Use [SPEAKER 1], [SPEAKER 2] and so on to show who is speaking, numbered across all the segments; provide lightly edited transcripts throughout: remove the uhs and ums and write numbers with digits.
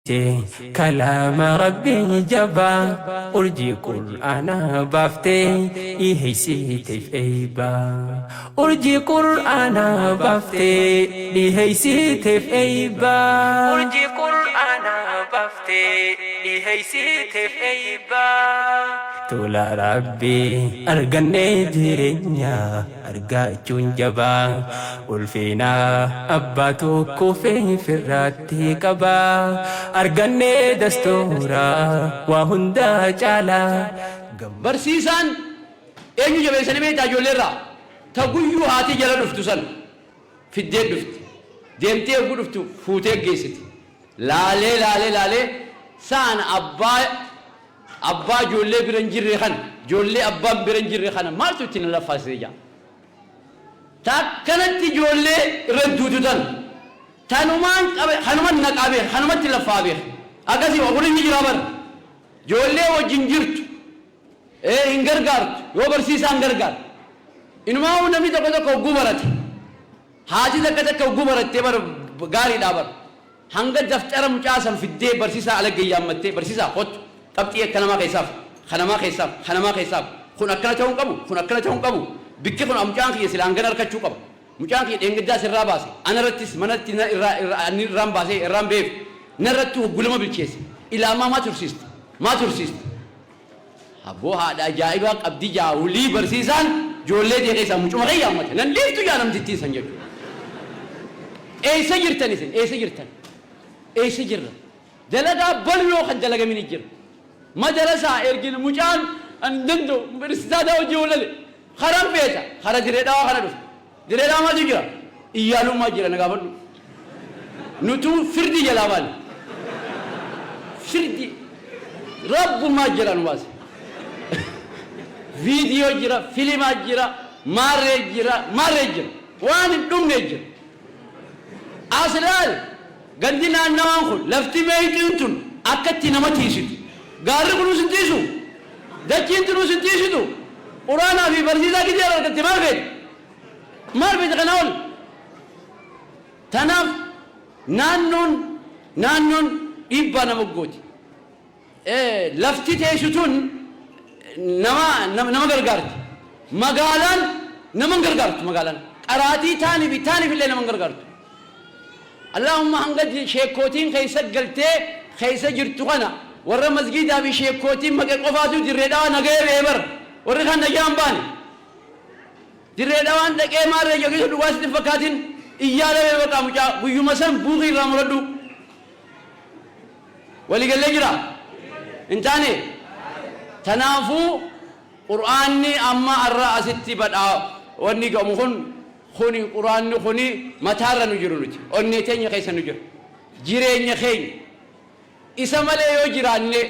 [SPEAKER 1] Kalaama Rabbii jabaa urjii Qur'aanaa baaftee dhiheessiteef eeybaa. Urjii Qur'aanaa baaftee dhiheessiteef eeybaa. Urjii Qur'aanaa baaftee dhiheessiteef eeybaa. Tola Rabbii argannee jireenya argachuun jabaa. Ulfina abbaa tokko firraatti qabaa. Argannee dastuura waa hundaa caalaa.
[SPEAKER 2] Barsiisaan eenyu jabeessanii beektaa? Ijoollee irraa ta guyyuu haati jala dhuftu san fiddee dhufti, deemtee eeguu dhuftu fuutee geessiti. Laalee laalee laalee saan abbaa ijoollee bira hin jirre kana, ijoollee abbaan bira hin jirre kana maaltu itti na laffaasise jaa. Ta akkanatti ijoollee irra duutu tan tanumaan qabe, kanuman naqaa beeka, kanumatti laffaa beeka. Akkasii kunis ni jira bara. Ijoollee wajjin jirtu hin gargaartu yoo barsiisaan gargaar. Inumaa namni tokko tokko hogguu barate, haati takka takka hogguu barattee bara gaariidhaa bara. Hanga daftara mucaa san fiddee barsiisaa ala gayyaammattee, "Barsiisaa, kottu, qabxii akka namaa keessaaf, kanamaa keessaaf, kanamaa keessaaf, kun akkana ta'uu hin qabu, kun akkana ta'uu hin qabu, bikki kun mucaan kiyya sila hangana harkachuu qaba. Mucaan kiyya dheengaddaa sirraa baase, anarrattis manatti irraa irraan baasee irraan beeku, narratti hoggulama bilcheesse, ilaamaa maa tursiiste, maa tursiiste?" Abboo, haadha ajaa'ibaa qabdi jaa. Wulii barsiisaan ijoollee tee keessaa mucuma kee yaammate nan dhiiftu jaa namtittiin san jechuudha. Eessa jirtan isin? Eessa jirtan? Eessa jirra? Dalagaa bal'oo kan dalagamin jira. Madarasaa ergin mucaan an hin danda'u, barsiisaa hojii walale karan feeta kara Diree Dhawaa kana dhufe. Diree Dhawaa maaltu jira? Iyyaalummaa jira, na gaafadhu. Nutuu firdi jalaa baane. Firdi rabbumaa jira nu baase. Viidiyoo jira, filimaa jira, maarree jira, maarree jira. Waan hin dhumne jira. As laal, gandi naannawaan kun, lafti meeyxiin tun akka itti nama tiisitu. Gaarri kunuus hin tiisu. Dachiin tunuus hin tiisitu. Quraanaa fi barsiisaa gidee argatte, maal feete? Maal feete kanaa ol? Tanaaf naannoon dhiibbaa nama gooti. Lafti teessu tun nama gargaarti. Magaalaan nama hin gargaartu magaalaan. Qaraatii taanii fi taaniif illee nama hin gargaartu. Allahumma hanga sheekootiin keessa galtee keessa jirtu kana, warra masgiidaa fi sheekootiin maqee qofaatu Dirree Dhawaa nagahee ba'ee bara. Warri kaan nagaa hin baane. Dirree Dhawaan dhaqee maarree joogisa dhugaa sitti hin fakkaatin, iyyaa lamee baqaa mucaa guyyuma san buukii irraa muradhu. Waliigallee jira? Hin taane? Tanaafuu Qur'aanni amma arra asitti badhaa wanni ga'amu kun, kuni Qur'aanni kuni mataarra nu jiru, nuti onnee teenya keessa nu jira. Jireenya keenya isa malee yoo jiraanne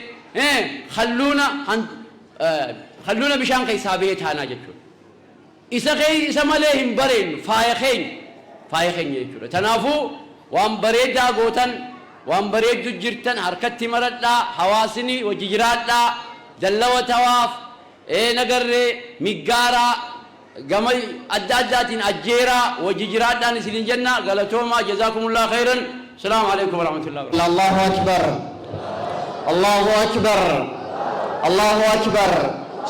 [SPEAKER 2] halluuna bishaan keessaa bahee taanaa jechuudha. Isa kee isa malee hin bareennu, faaya keenya, faaya keenya jechuudha. Tanaafuu waan bareedaa gootan, waan bareeddu jirtan harkatti maradhaa, hawaasni wajji jiraadhaa, dallawa tawaaf nagarree miggaaraa gama adda addaatiin ajjeeraa wajji jiraadhaan isinin jenna. Galatoomaa, jazaakumullaa khayran. Salaamu alaikum warahmatullahi wabarakatuh.
[SPEAKER 3] الله أكبر، الله أكبر، الله أكبر.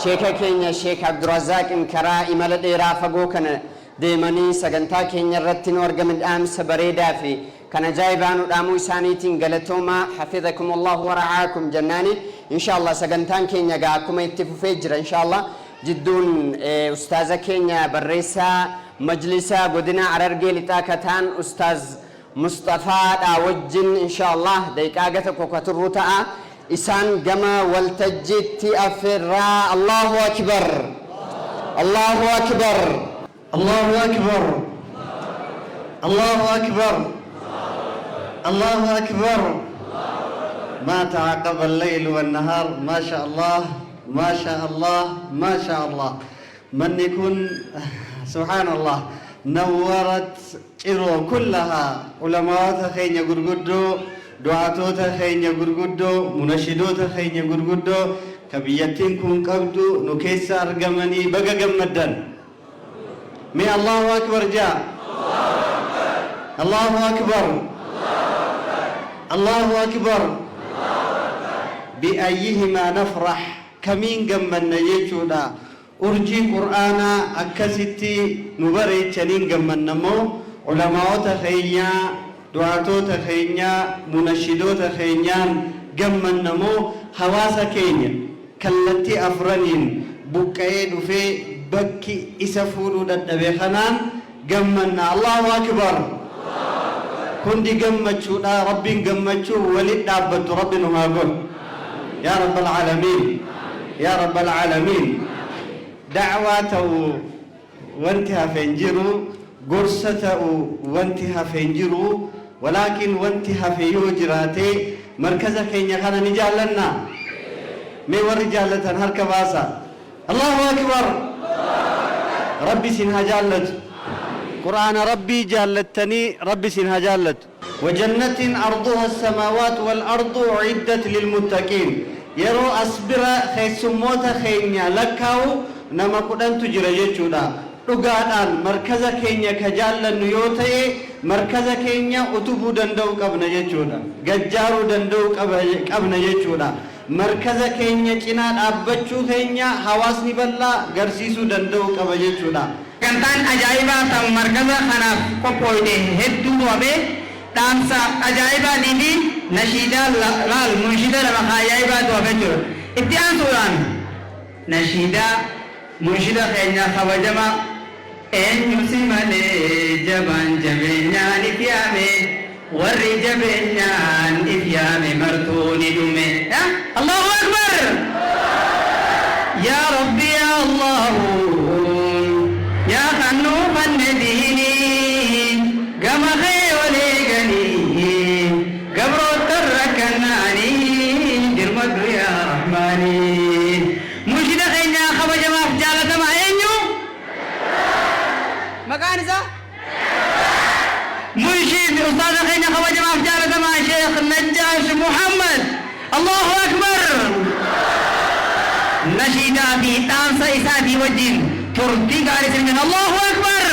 [SPEAKER 3] Sheeka keenya Sheek Abdurazaaqin karaa imala dheeraa fagoo kana deemanii sagantaa keenya irratti nu argaman dhaamsa bareedaa fi kan ajaa'ibaa nu dhaamuu isaaniitiin galatoomaa, حفظكم الله ورعاكم jennaani. Insha Allah sagantaan keenya gaa akkuma itti fufee jira. Insha Allah jidduun ustaaza keenya, barreessaa majlisa godina Harargee Lixaa kataan Ustaaz Mustafaadha wajjin insha Allah daqiiqaa ga tokko ka turru ta'a. Isaan gama waltajjiitti affeerraa. الله أكبر، الله أكبر.
[SPEAKER 4] الله أكبر، الله أكبر، الله أكبر. ما تعاقب الليل والنهار. ما شاء الله، ما شاء الله، ما شاء الله. من يكون سبحان الله، نورت Ciroo كلها. Ulamaawota keenya gurguddoo, du'aatoota keenya gurguddoo, munashidoota keenya gurguddoo ka biyyattiin kun qabdu nu keessa argamanii, baga gammaddan. Mee الله أكبر jaa. الله أكبر. Allahu akbar. Bi'ayyihimaa nafrah, kamiin gammanna jechuudha? Urjii Qur'aanaa akkasitti nu bareechaniin gammanna moo ulamaa'ota keenya, du'aatoota keenya, munashidoota keenyaan gammanna moo hawaasa keenya kallattii afraniin buqqa'ee dhufee bakki isa fuudhuu dadhabe kanaan gammanna? Allahu akbar! Hundi gammachuudha. Rabbiin gammachuu wali dhaabbattu Rabbi nu haa godhu. Yaa Rabbal Aalamiin, Yaa Rabbal Aalamiin. Da'waa ta'u wanti hafe hin jiru, gorsa ta'u wanti hafe hin jiru, walaakin wanti hafe yoo jiraate, markaza keenya kana ni jaallannaa? Mee warri jaallatan harka baasa. Allahu Akbar! Rabbi isin haa jaallatu. Qur'aana Rabbii jaallattanii Rabbi isin haa jaallatu. Wajannatin arduha assamaawaatu wal ardu u'iddat lilmuttaqiin. Yeroo as bira keessummoota keenya lakkaawu nama 10tu jira jechuudha. Dhugaadhaan markaza keenya ka jaallannu yoo ta'e markaza keenya utubuu danda'uu qabna jechuudha. Gad jaaruu danda'uu qabna jechuudha. Markaza keenya cinaa dhaabbachuu keenya hawaasni bal'aa garsiisuu danda'uu qaba jechuudha.
[SPEAKER 5] Sagantaan ajaa'ibaa tan markaza kanaaf qophooyte hedduutu hafe, dhaamsa ajaa'ibaatii fi nashiidaa laal munshida lama ka ajaa'ibaatu hafe jechuudha. Itti aansuudhaan nashiidaa munshida keenya kabajamaa Eenyu si malee jabaan jabeenyaan if yaame, warri jabeenyaan if yaame martuu ni dhume. Allahu Akbar! Yaa Rabbi yaa Allahu, yaa kan nuu kanne diinii, gama kee ol eeganii, gabroottan rakkannaanii, dirmadhu yaa Rahmaanii. Munshida keenya kabajamaaf jaalatamaa eenyu? Maqaan isaa? Munshid ustaaza keenya kabajamaaf jaalatamaa Sheekh Najjaash Muhammad. Allahu Akbar! Nashiidaa fi dhaamsa isaatii wajjin turtii gaarii isin jenna. Allahu Akbar!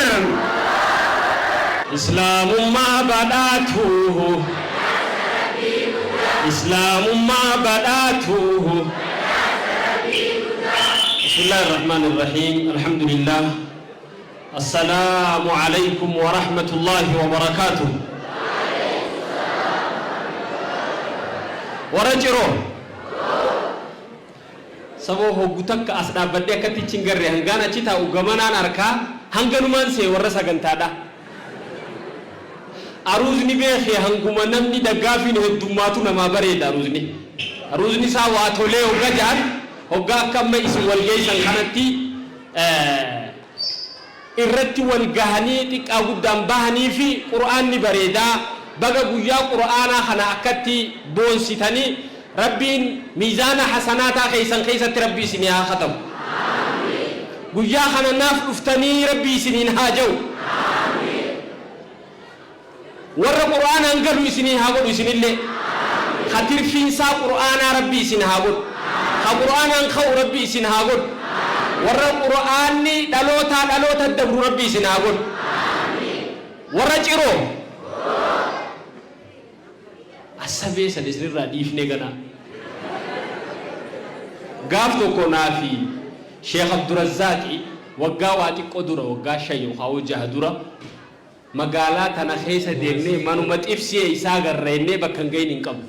[SPEAKER 1] Islaamummaa badhaatuu, Islaamummaa badhaatuu. Bismillaahi Irrahmaani Irrahiim Alhamdulillaah Assalaamu Aleykum Warahmatullaahi Wabarakaatuh. Warra Ciroo, saboo hoggu takka as dhaabbadhee akkatti ichi hin garre, hangaan achi taa'u gamanaan arkaa hanganumaan se'e warra sagantaadha. Aruuzni beekhe hanguma namni daggaafiin heddummaatu namaa bareeda aruuzni. Aruuzni isaa waa tolee hogga ja'an, hogga akka amma isin wal geeysan kanatti irratti wal gahanii xiqqaa guddaan bahanii fi qur'aanni bareeda. Baga guyyaa qur'aanaa kana akkatti boonsitanii, Rabbiin miizaana hasanaataa keeysan keeysatti Rabbi isinii haa katabu. Guyyaa kana naaf dhuftanii Rabbi isiniin haa ja'u. Warra Qur'aanaan galu isinii haa godhu isinillee. Ka tirfiin isaa Qur'aanaa Rabbi isin haa godhu. Ka Qur'aanaan ka'u Rabbi isin haa godhu. Warra Qur'aanni dhalootaa dhaloota dabru Rabbi isin haa godhu. Warra Ciroo. Asabee san isinirraa dhiifnee ganaa. Gaaf tokko naa fi Sheekh Abdurazzaaqi waggaa waa xiqqoo dura, waggaa 5 yookaan 6 dura, magaalaa tana keessa deemnee manuma xibsii isaa agarra jennee bakka hin gahin hin qabnu.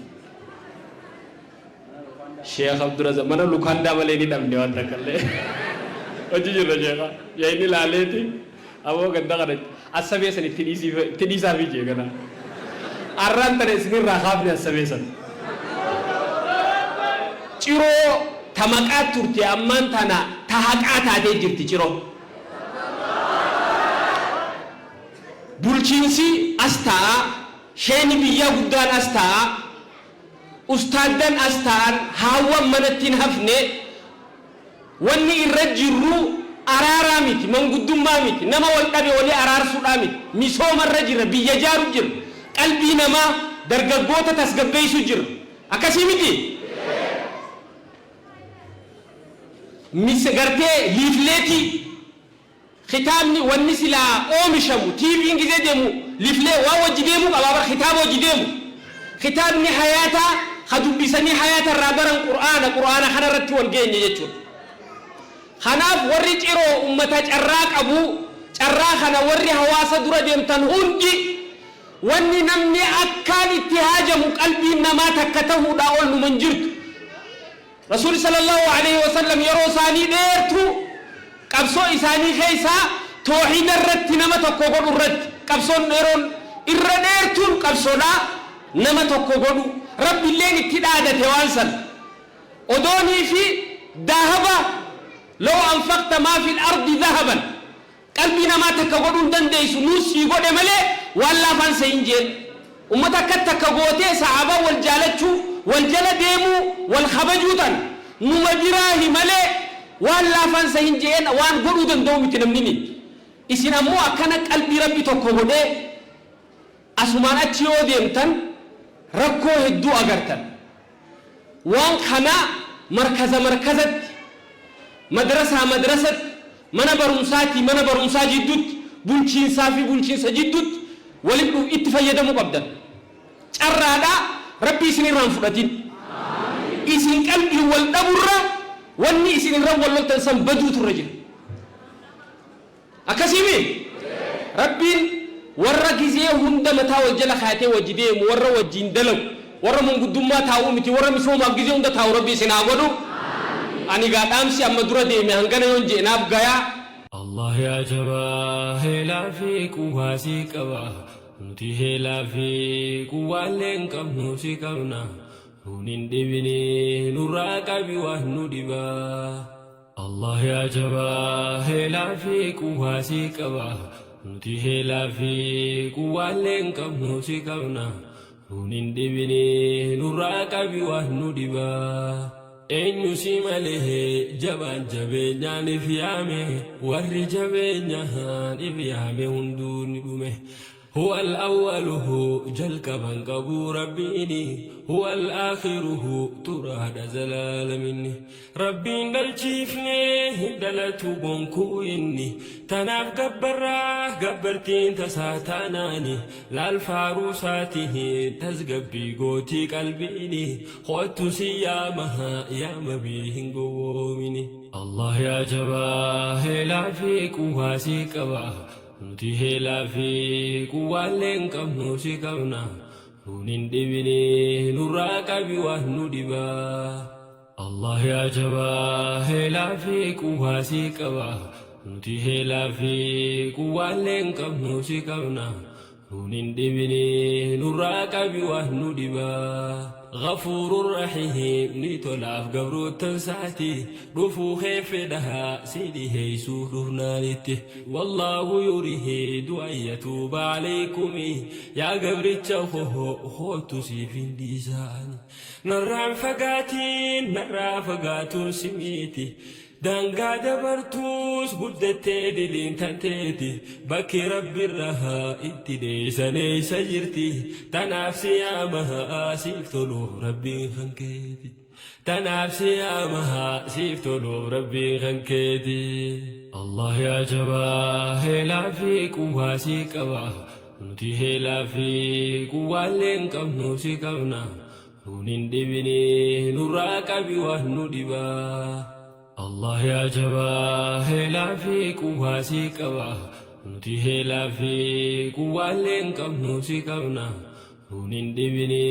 [SPEAKER 1] Sheekh Abdurazzaaq mana lukaandaa malee ni dhabne waan takka illee. Hojii jirra sheekha. Yaa inni laaleeti aboo ganda kana asabee san itti dhiisaafii jee ganaa. Arraan tana isinirraa kaafne asabee san. Ciroo ta maqaa turte ammaan tana ta haqaa taatee jirti Ciroo. Bulchiinsi as taa'a, sheeyni biyyaa guddaan as taa'a, ustaaddan as taa'an, haawwan manatti hin hafne. Wanni irra jirru araaraa miti, manguddummaa miti, nama wal dhabe wali araarsuudhaa miti. Misooma irra jirra, biyya jaaru jirra, qalbii namaa, dargaggoota tasgabbeessu jirra. Akkasii miti? Mis gartee leafletii, kitaabni wanni silaa oomishamu, TVn gizee deemu leaflet waan wajji deemuu qabaa bar, kitaaba wajji deemu. Kitaabni hayaataa ka dubbisanii hayaata irraa baran Qur'aana. Qur'aana kana irratti wal geenye jechuudha. Kanaaf warri Ciroo ummata carraa qabu, carraa kana warri hawaasa dura deemtan hundi wanni namni akkaan itti haajamu qalbiin namaa takka tahuudhaa ol numa hin jirtu. Rasuulli sallallaahu aleyhi wa sallam yeroo isaanii dheertuu qabsoo isaanii keessaa toohida irratti nama tokko godhu irratti qabsoon yeroon irra dheertuun qabsoodha nama tokko godhu. Rabbilleen itti dhaadate waan san. Odoonii fi dahaba law anfaqta maa fil ardi dahaban Qalbii namaa takka godhuu hin dandeeysu nuus sii godhe malee waan laafaan sehin jeen. Ummata akkatti takka gootee sahaabaa wal jaalachuu, wal jala deemuu, wal kabajuu tana numa biraahi malee waan laafaan sehin jeen waan godhuu danda'uu miti namnini. Isin ammoo akkana qalbii Rabbi tokko godhee asumaan achi yoo deemtan rakkoo hedduu agartan. Waan kana markaza markazatti, madrasaa madrasatti, mana barumsaatii mana barumsaa jiddutti, bulchiinsaa fi bulchiinsa jiddutti walitti dhufu itti fayyadamuu qabdan. Carraadha, Rabbi isin irraa hin fudhatin. Isin qalbiin wal dhaburra wanni isin irra wal loltan san baduutu irra jira. Akkasii mii? Rabbiin warra gizee hunda mataa wal jala kaayatee wajji deemu, warra wajjiin dalagu, warra manguddummaa taa'uu miti, warra misoomaaf gizee hunda taa'u Rabbi isin haa godhu. Ani egaa dhaamsi amma dura deeme hangana yoon je'e naaf gaya.
[SPEAKER 6] Allah yaa jabaa heelaa fi quwwaa si qaba nuti heelaa fi quwwaallee hin qabnu si qabna nuun hin dhibini nurraa qabi waan nu dhibaa. Allah yaa jabaa heelaa fi quwwaa si qaba nuti heelaa fi quwwaallee hin qabnu si qabna nuun hin dhibini nurraa qabi waan nu dhibaa. Eenyu si malee jabaan jabeenyaan if yaame warri jabeenyaan if yaame hunduu ni dhume. Huwal awwaluhu jalqaba hin qabuu Rabbiini Huwal aakhiruhu turaadha zalaalaminni Rabbiin dhalchiifne hin dhalatu gonkuu inni Tanaaf gabbarraa gabbartiin tasaa taanaani Laal faaruu isaatiin tasgabbii gootii qalbiini Koottu si yaama yaama bii hin gowwoomini Allah yaa jabaa heelaa fi quwwaa si qaba Nuti heelaa fi quwwaallee hin qabnu si qabna nuun hin dhibini nurraa qabi waan nu dhibaa. Allah yaa jabaa heelaa fi quwwaa si qaba nuti heelaa fi quwwaallee hin qabnu si qabna nuun hin dhibini nurraa qabi waan nu dhibaa. Ghafuurur Rahiim ni tolaaf gabroottan saati dhufuu kee fedha si dhiheeysuuf dhufnaanitti Wallaahu yuriidu an yatuuba aleeykumi yaa gabricha koo koottu siif hin dhiisaani narraan fagaatiin narraa fagaatuun si miiti Daangaa dabartuus guddattee diliin tanteeti bakki Rabbirraa itti dheeysan eeysa jirti tanaaf si yaama siif toluuf Rabbiin kan keeti tanaaf si yaama siif toluuf Rabbiin kan keeti. Allah yaa jabaa heelaa fi quwwaa si qaba nuti heelaa fi quwwaallee hin qabnu si qabna Nuun hin dhibini nurraa qabi waan nu dhibaa. Allah yaa jabaa heelaa fi quwwaa si qaba nuti heelaa fi quwwaallee hin qabnu si qabna nuun hin dhibini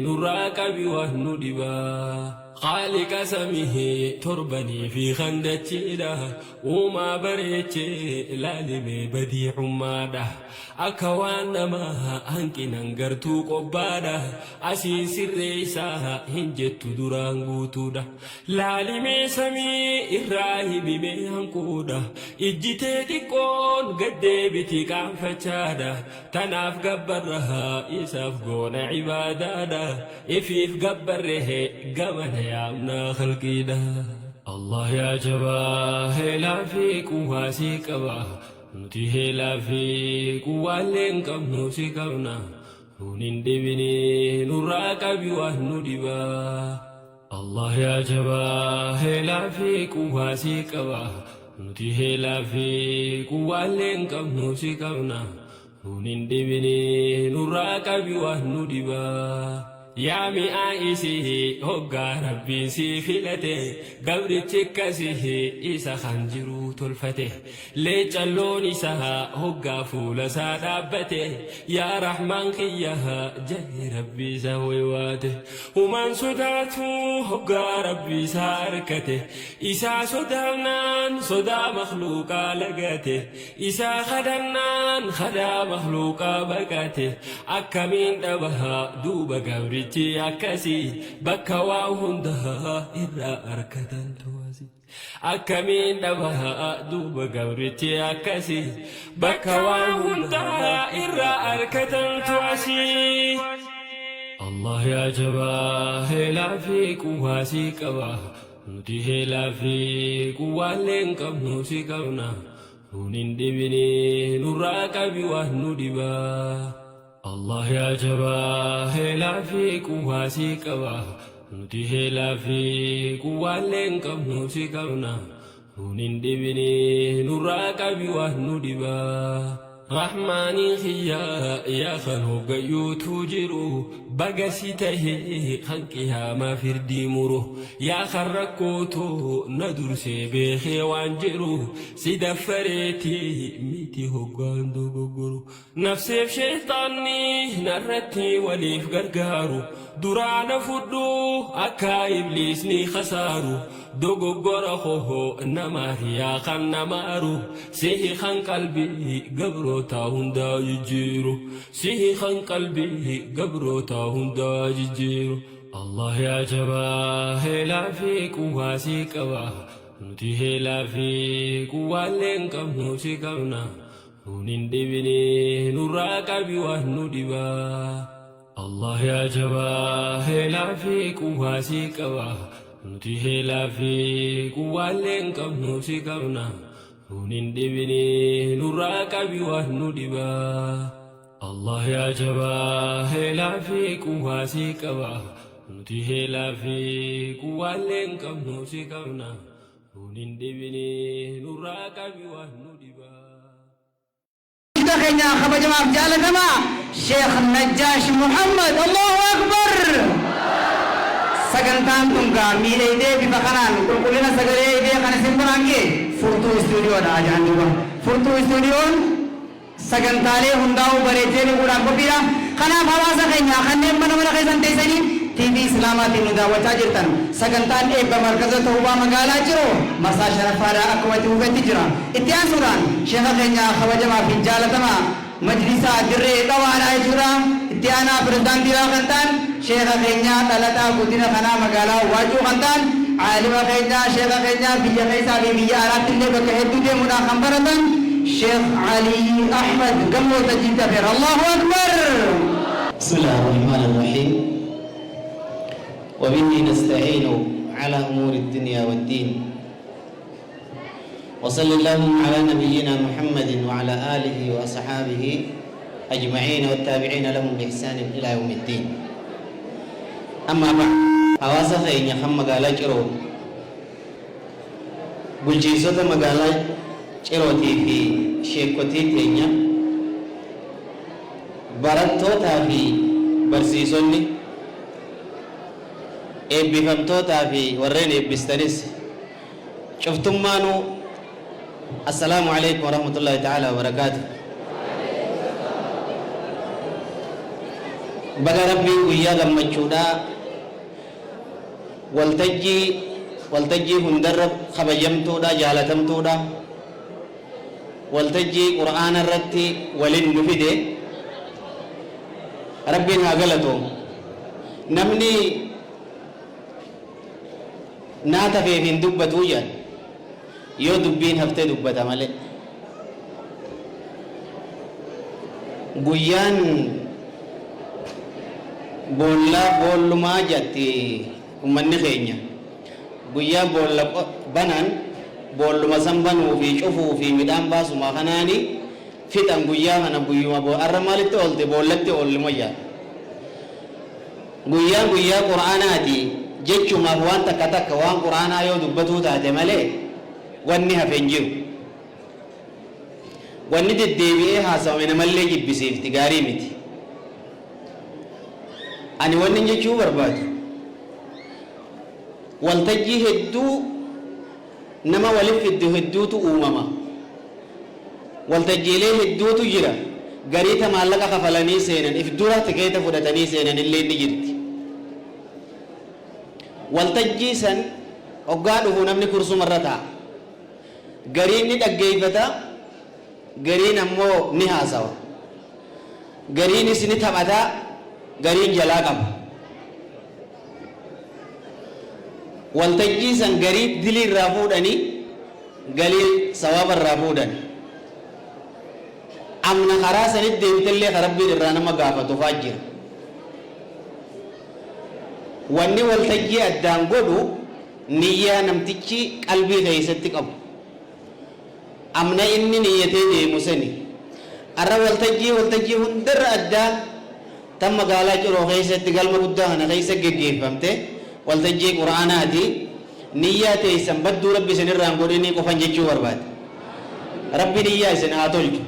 [SPEAKER 6] nurraa qabi waan nu dhibaa. Khaaliqa samii torbanii fi kan dachiidha uumaa bareechee laalimee badiicummaadha Akka waan namaa hanqinan gartuu qobbaadha Asiin sirreeysaa hin jettu duraan guutuudha Laali mee samii irraa himi mee hanquudha Ijji tee xiqqoon gad deebiti qaanfachaadha Tanaaf gabbarra isaaf goona ibaadaadha Ifiif gabbarree gamana yaamnaa khalqiidha Allah yaa jabaa heelaa fi quwwaa sii qaba Nuti heelaa fi quwwaallee hin qabnu si qabna nuun hin dhibini nurraa qabi waan nu dhibaa. Allah yaa jabaa heelaa fi quwwaa si qaba nuti heelaa fi quwwaallee hin qabnu si qabna nuun hin dhibini nurraa qabi waan nu dhibaa. Yaa mi'aa isii hoggaa Rabbiin sii filate gabrichi akkasii isa kan jiruu tolfate leecalloon isaa hoggaa fuula isaa dhaabbate yaa Rahmaan kiyya ja'e Rabbii isaa waywaate humaan sodaatu hoggaa Rabbii isaa arkate isaa sodaannaan sodaa makhluuqaa lagate Isaa kadhannaan kadhaa makhluuqaa baqate akkamiin dhaba duuba gabrichi akkasii bakka waa hundaa irraa arkatantu asi akkamiin dhaba duuba gabrichi akkasii bakka waa hundaa irraa arkatantu asii. Allah yaa jabaa heelaa fi quwwaa sii qaba nuti heelaa fi quwwaallee hin qabnu si qabna. Nuun hin dhibini nurraa qabi waan nu dhibaa. Allah yaa jabaa heelaa fi quwwaa sii qaba nuti heelaa fi quwwaallee hin qabnu si qabna nuun hin dhibini nurraa qabi waan nu dhibaa. Rahmaanii kiyya yaa kan hoggayyuutuu jiru baga si tahe kan qiyaamaa firdii muru yaa kan rakkootoo na dursee beekee waan jiru si daffareeti miti hoggaan dogoggoru nafseef sheyxaanni narratti waliif gargaaru duraa na fudhu akka ibliisni khasaaru Dogoggora koo namaaf yaa kan na maaru Sihi kan qalbii gabrootaa hundaa jijjiiru Sihi kan qalbii gabrootaa hundaa jijjiiru Allah yaa jabaa heelaa fi quwwaa sii qaba Nuti heelaa fi quwwaallee hin qabnu si qabna Nuun hin dhibini nurraa qabi waan nu dhibaa Allah yaa jabaa heelaa fi quwwaa sii qaba Nuti heelaa fi quwwaallee hin qabnu si qabna Nuun hin dhibini nurraa qabi waan nu dhibaa Allah yaa jabaa heelaa fi quwwaa sii qaba Nuti heelaa fi quwwaallee hin qabnu si qabna Nuun hin dhibini nurraa qabi waan nu dhibaa.
[SPEAKER 5] Hojjeta keenya kabajamaaf jaalatamaa Sheekh Najjaash Muhammad Allahu Akbar! Sagantaan tun gaa miidhaydee bifa kanaan qulqullina sagalee eegdee kan isin biraan ga'e Furtuu Istuudiyoodha ja'an duuba. Furtuu Istuudiyoon sagantaalee hundaa'uu bareechee figuudhaaf qophiidha. Kanaaf hawaasa keenya kanneen mana mana keessan teessanii TV Islaamaatiin nu daawwachaa jirtan sagantaan eebba Markaza Tawbaa Magaalaa Ciroo marsaa 5ffaadha akkuma itti fufetti jira. Itti aansuudhaan Sheekha keenya kabajamaa fi jaalatamaa Majlisa Dirree Dhawaadhaa jechuudha itti aanaa Pirezidaantiidhaa kan ta'an Sheekha keenya dhalataa godina kanaa magaalaa Waacuu kan ta'an Aalima keenya Sheekha keenya biyya keessaa fi biyya alaatti illee bakka hedduu deemuudhaan kan baratan Sheekh Aliyyi Ahmad Gammoo Tajjiitti afeerra. Allahu Akbar!
[SPEAKER 7] بسم الله الرحمن الرحيم وبه نستعين على أمور الدنيا والدين وصلى اللهم على نبينا محمد وعلى آله وأصحابه أجمعين والتابعين لهم بإحسان إلى يوم الدين أما بعد Hawaasa keenya kan magaalaa Ciroo, bulchiinsota magaalaa Cirootii fi sheekkotii teenya, barattootaa fi barsiisonni, eebbifamtootaa fi warreen eebbistanis cuftummaanuu Assalaamu Aleykum Warahmatullaahi Ta'aalaa Wabarakaatuh. Baga Rabbiin guyyaa gammachuudhaa waltajjii waltajjii hundarra kabajamtuudha jaalatamtuudha waltajjii Qur'aana irratti walin nu fide Rabbiin haa galatoomu. Namni naa tafeef hin dubbatuu jedhan. Yoo dubbiin hafte dubbata malee. Guyyaan boollaa boollumaa jatti ummanni keenya. Guyyaa boolla banan boolluma san banuu fi cufuu fi midhaan baasuma kanaani fixan guyyaa kana guyyuma arra maalitti oolte boollatti oolluma jedhan. Guyyaan guyyaa Qur'aanaati jechumaaf waan takka takka waan Qur'aanaa yoo dubbatuu taate malee wanni hafe hin jiru. Wanni deddeebi'ee haasawame namallee jibbisiifti gaarii miti. Ani wanni jechuu barbaadu, waltajjii hedduu nama walif fiddu hedduutu uumama. Waltajjiilee hedduutu jira. Garii ta maallaqa kafalanii seenan, if dura tikeeta fudhatanii seenan illee ni jirti. Waltajjii san hoggaa dhufu namni kursumarra taa'a. Gariin ni dhaggeeffata, gariin ammoo ni haasawa. Gariinis ni taphata, gariin jalaa qaba. Waltajjii san garii dilii irraa fuudhanii, galii sawaaba irraa fuudhan. Amna karaa sanitti deemtellee ka Rabbiin irraa nama gaafatu faa jira. Wanni waltajjii addaan godhu niyyaa namtichi qalbii keessatti qabu. Amna inni niyyatee deemu sani. Arra waltajjii waltajjii hundarra addaa tan magaalaa Ciroo keessatti galma guddaa kana keessa geggeeffamte waltajjii Qur'aanaati. Niyyaa teessan badduu Rabbi isin irraa hin godhinii qofan jechuu barbaade. Rabbi niyyaa isin haa tolchu.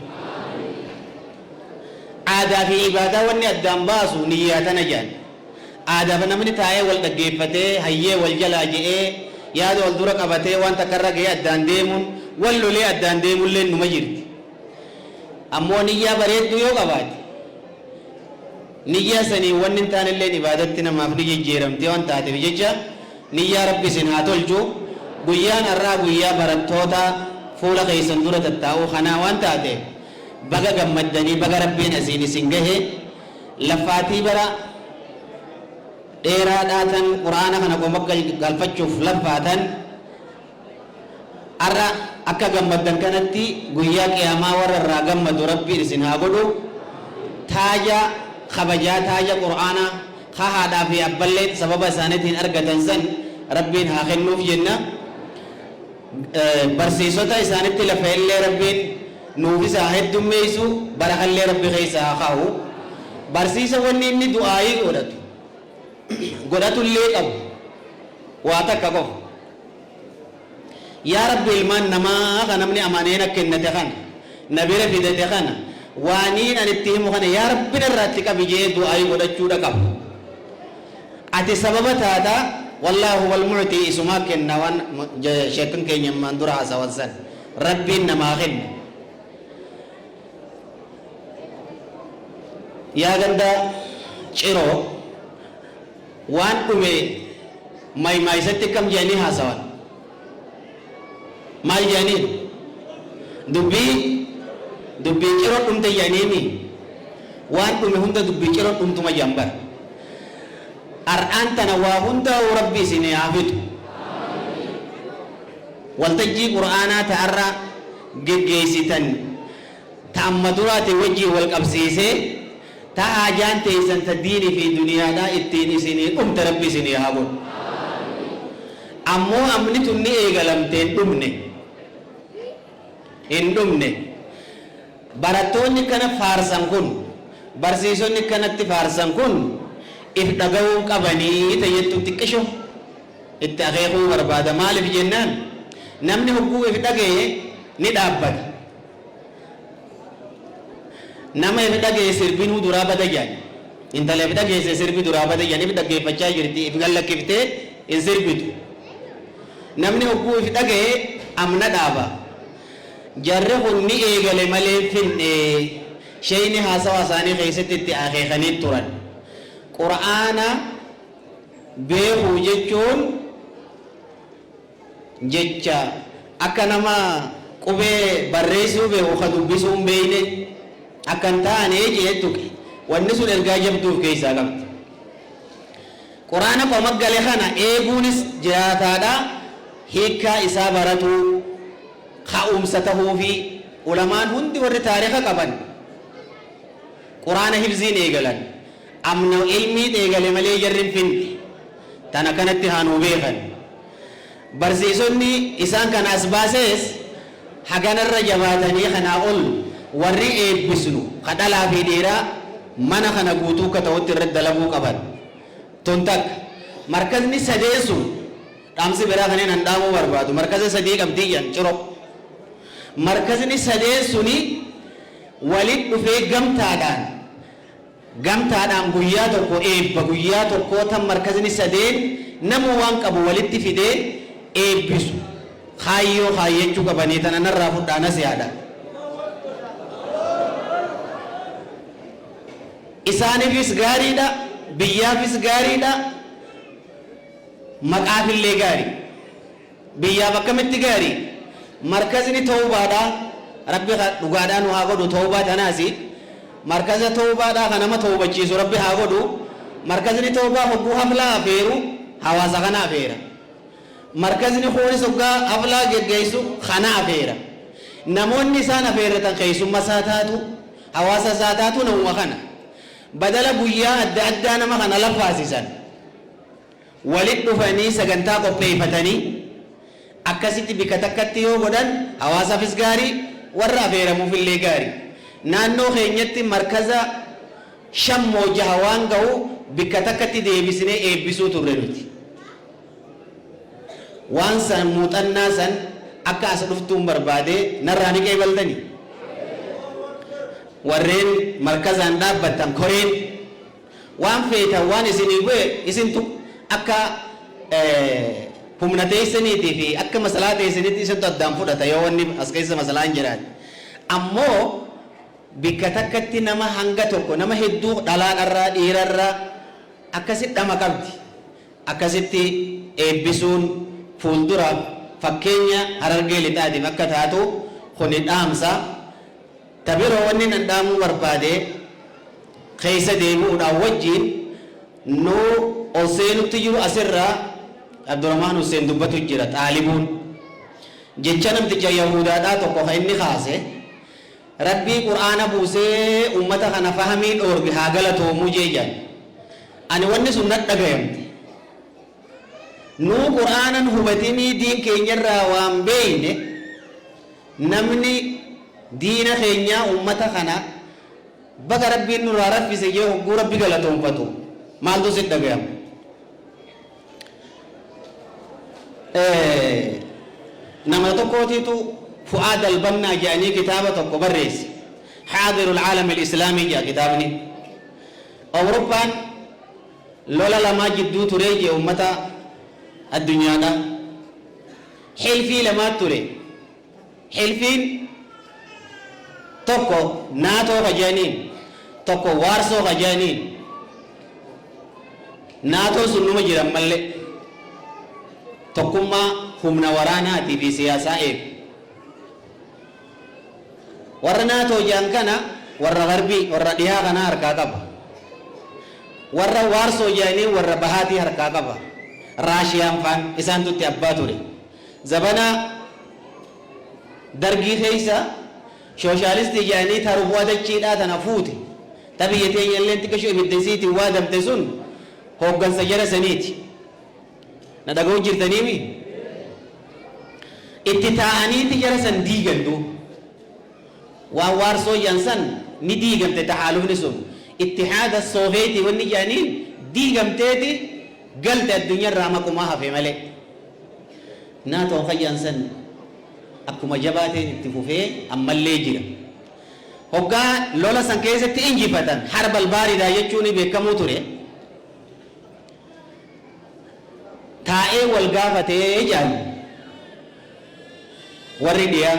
[SPEAKER 7] Aadaa fi ibaadaa wanni addaan baasu niyyaa tana jedhan. Aadaaf namni taa'ee wal dhaggeeffatee, hayyee wal jalaa je'ee, yaada wal dura qabatee waan takka irra gahee addaan deemuun, wal lolee addaan deemulleen numa jirti. Ammoo niyyaa bareedduu yoo qabaate, niyyaa saniin wanni hin taanelleen ibaadatti namaaf ni jijjiiramti waan taateef jecha niyyaa Rabbi isin haa tolchu. Guyyaan har'aa guyyaa barattoota fuula keessan dura tattaa'uu kanaa waan taateef baga gammaddanii, baga Rabbiin asiin isin gahe. Laffaatii bara dheeraa dhaatan Qur'aana kana qoma galfachuuf laffaatan har'a akka gammaddan kanatti guyyaa qiyaamaa warra irraa gammadu Rabbiin isin haa godhu. Taaja kabajaa, taaja Qur'aana ka haadhaa fi abballeen sababa isaaniitiin argatan san Rabbiin haa kennuuf jenna. Barsiisota isaanitti lafa illee Rabbiin nuufis haa heddummeessu, barakallee Rabbi keessa haa kaa'u. Barsiisa wanni inni du'aayii godhatu godhatullee qabu waa takka qofa. Yaa Rabbi, ilmaan namaa ka namni amanee na kennate kana, na bira fidate kana, waaniin ani itti himu kana yaa Rabbi narraa itti qabi jee du'aayii godhachuudha qaba. Ati sababa taata, wallaahu huwal mu'tii, isumaa kenna. Waan sheekkan keenya ammaan dura haasawan san, Rabbiin namaa kenna. Yaa ganda Ciroo, waan dhume maymaaysatti akkam jedhanii haasawan? Maal jedhaniin? Dubbii Ciroo dhumte jedhaniimi. Waan dhume hunda dubbii Ciroo dhumtuma jedhan bara. Ar'aan tana waa hundaa'u Rabbi isin haa fixu. Waltajjii Qur'aanaa ta arra geggeessitan ta amma duraati wajjiin wal qabsiisee, ta haajaan teessan ta diini fi duniyaadhaa ittiin isinii dhumte Rabbi isinii haa godhu. Ammoo amni tun ni eegalamte, hin dhumne. Hin dhumne. Barattoonni kana faarsan kun, barsiisonni kanatti faarsan kun if dhaga'uu qabanii tayyattu xiqqisho itti akeekuu barbaada. Maaliif jennaan, namni hogguu if dhagaye ni dhaabbata. Nama if dhagaye sirbinuu duraa bada jedhan. Intala if dhageesse sirbi duraa bada jedhan, if dhaggeeffachaa jirti, if gallakkiftee hin sirbitu. Namni hogguu if dhagaye amna dhaaba. Jarri kun ni eegale malee hin finne. Sheeyni haasawa isaanii keessatti itti akeekanii turan. Qur'aana beekuu jechuun jecha akka nama qubee barreessuu beeku ka dubbisuu hin beekne akka hin taane jee tuqe. Wanni sun ergaa jabduu of keessaa qabdi. Qur'aana qoma gale kana eeguunis jiraataadha. Hiikkaa isaa baratuu ka'umsa tahuufi ulamaan hundi warri taarika qaban Qur'aana hifziin eegalan. Amna ilmiit eegale malee jarri hin finne. Tana kanatti haa nuu beekan. Barsiisonni isaan kana as baasees haganarra jabaatanii kanaa ol warri eebbisnu ka dhalaa fi dhiiraa mana kana guutuu akka ta'utti irratti dalaguu qaban. Tun takka. Markazni sadeen sun, dhaamsi biraa kanneen an dhaamuu barbaadu, markaza sadii qabdii jedhan Ciro. Markazni sadeen suni walit dhufee gamtaadhaan Gamtaadhaan guyyaa tokko eebba guyyaa tokkoo tan markazni sadeen namuu waan qabu walitti fidee eebbisu kaayyoo kaayyachuu qabanii tana narraa fudhaa nasihaadha. Isaanifis gaariidha, biyyaafis gaariidha, maqaafillee gaari. Biyyaaf akkamitti gaari? Markazni tawbaadhaa, Rabbi ka dhugaadhaa nu haa godhu tawbaa tanaasi. Markaza tawbaadhaa ka nama tawbachiisu Rabbi haa godhu. Markazni tawbaa hogguu haflaa afeeru hawaasa kana afeera. Markazni kuunis hoggaa haflaa geggeessu kana afeera. Namoonni isaan afeerratan keessumma isaa taatu, hawaasa isaa taatu namuma kana. Badala guyyaa adda addaa nama kana laffaasisan. Walit dhufanii sagantaa qopheeyfatanii akkasitti bikka takkatti yoo godhan hawaasafis gaarii, warra afeeramuufillee gaari. Naannoo keenyatti markaza 5 moo 6 waan gahu bikka takkatti deebisnee eebbisuu turre nuti. Waan san muuxannaa san akka as dhuftuun barbaade narraa ni qeebaltanii? Warreen markazaan dhaabbattan koreen Waan feetan waan isinii bu'e isintu akka humna teessaniitii fi akka maslahaa teessanitti isintu addaan fudhata yoo wanni as keessa maslahaan jiraate. Ammoo bikka takkatti nama hanga tokko nama hedduu dhalaadharraa dhiirarraa akkasi dhama qabdi. Akkasitti eebbisuun fuulduraaf fakkeenya Harargee Lixaatiif akka taatu kuni dhaamsa. Ta biroo wannin an dhaamuu barbaade keessa deebi'uudhaan wajjiin nu ol seenutti jiru asirraa Abdurahmaan Husseen dubbatu jira xaalibuun jecha namticha yahuudaadhaa tokko ka inni kaase Rabbii qur'aana buusee ummata kana fahamii dhoorge haa galatoomuu jee jaan ani wanni sun nadhagayamte nuu qur'aanan hubatinii diin keenyarraa waan beeyne Namni diina keenyaa ummata kana baga Rabbiin nurraa raffise jee hogguu Rabbi galatoomfatu maaltu sit dhagayama? Nama tokkootiitu Fu'aad Albannaa je'anii kitaaba tokko barreesse. Haadirul Aalamil Islaamii je'a kitaabni. Awurooppaan lola lamaa jidduu turee jee ummata addunyaadhaa. Hilfii lamaat ture. Hilfiin tokko Naatoo ka je'aniin, tokko Waarsoo ka je'aniin. Naatoon sun numa jira ammallee. Tokkummaa humna waraanaatii fi siyaasaa eegu. Warra Naatoo je'an kana warra Garbii, warra dhihaa kanaa harkaa qaba. Warra Waarsoo je'aniin warra bahaatii harkaa qaba. Raashiyaan faan isaantu itti abbaa ture. Zabana Dargii keessa shooshaalistii je'anii ta rubu'a dachiidhaa tana fuute. Ta biyya teenyalleen xiqqasho ibidda isiitiin waadamte sun hooggansa jara saniiti. Na dhaga'u jirtaniimi? Itti taa'aniiti jara san diigan duuba. Waan Waarsoo jedhan san ni diigamte taxaalufni sun. Ittihaada Sooveetii wanni jedhaniin diigamteeti galte addunyarraa maqumaa hafe malee. Naatoon kan jedhan san akkuma jabaateen itti fufee ammallee jira. Hoggaa lola san keessatti injifatan harbal baaridaa jechuun beekamuu ture. Taa'ee wal gaafatee jedhan warri dhiyaa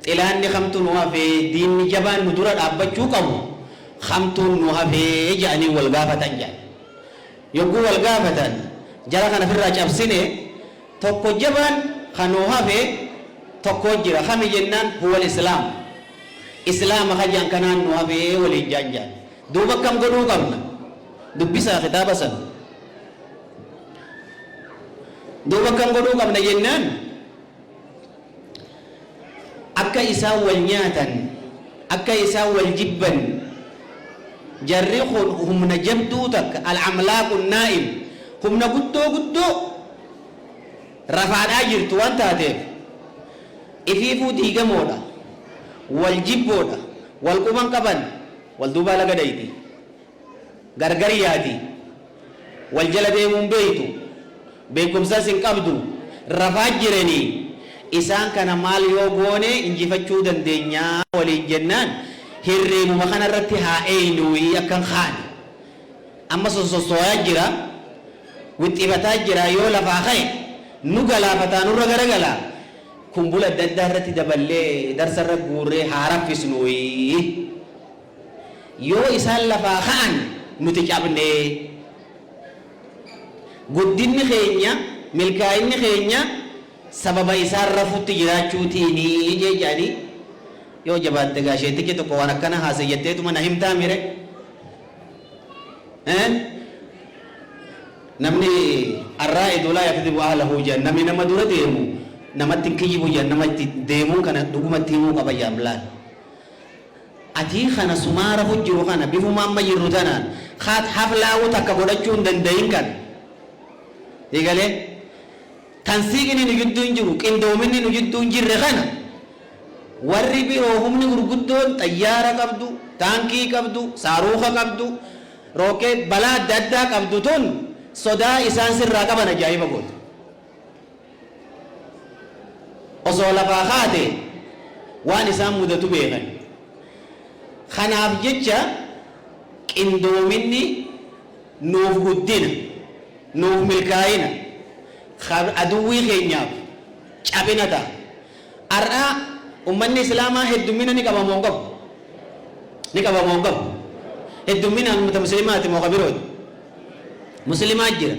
[SPEAKER 7] xilaanni kamtu nu hafee diinni jabaan nu dura dhaabbachuu qabu kamtuun nu hafee jedhanii wal gaafatan jedhan. Yogguu wal gaafatan jara kana firraa cabsine tokko jabaan kan nu hafe tokko jira kami jennaan huwal islaam islaama ka jedhan kanaan nu hafee waliin jedhan jedhan. Duuba akkam godhuu qabna? Dubbisaa kitaaba san. Duuba akkam godhuu qabna jennaan akka isaan wal nyaatan, akka isaan wal jibban jarri kun humna jabduu takka al-amlaaqu naa'im humna guddoo guddoo rafaadhaa jirtu waan taateef ifiifuu diigamoodha, wal jibboodha, wal quban qaban Wal duubaa laga dhayti. Gargar yaati. Wal jala deemuu hin beeytu. Beekkumsas hin qabdu. Rafaa jiranii. Isaan kana maal yoo goone injifachuu dandeenya waliin jennaan Hirriibuma kana irratti haa eeynuuyi akka hin kaane. Amma sossossooyaa jira, wixxifataa jira, yoo lafaa ka'e nu galaafataa nurra garagala. Kumbula adda addaa irratti daballee darsa irra guurree haa raffisnuuyi. Yoo isaan lafaa ka'an nuti cabne. Guddinni keenya, milkaa'inni keenya sababa isaan rafutti jiraachuutiini jee jedhanii yoo jabaatte gaa sheektichi tokko waan akkana haasa'e jetteetuma na himtaa mire? Eh? Namni arraa'idu laa yakdibu ahlahu jedhan namni nama dura deemu namatti hin kijibu jedhan nama itti deemuun kana dhugumatti himuu qaba jedhan laal. Atii kana sumaa rafu jiru kana bifuma amma jirru tanaan kaat haflaa'uu takka godhachuu hin dandayin kana. Eegalee tansiiqni nu jidduu hin jiru qindoominni nu jidduu hin jirre kana warri biroo humni gurguddoon xayyaara qabdu, taankii qabdu, saaruuka qabdu, rookee balaa adda addaa qabdu tun sodaa isaan sirraa qaban ajaa'iba goota. Osoo lafaa kaate waan isaan mudatu beekan. Kanaaf jecha qindoominni nuuf guddina, nuuf milkaa'ina, aduwwii keenyaaf cabina ta'a. Har'a ummanni Islaamaa heddummina ni qaba moo hin qabu? Ni qaba moo hin qabu? Heddumminaan ummata Muslimaati moo ka birooti? Muslimaa jira.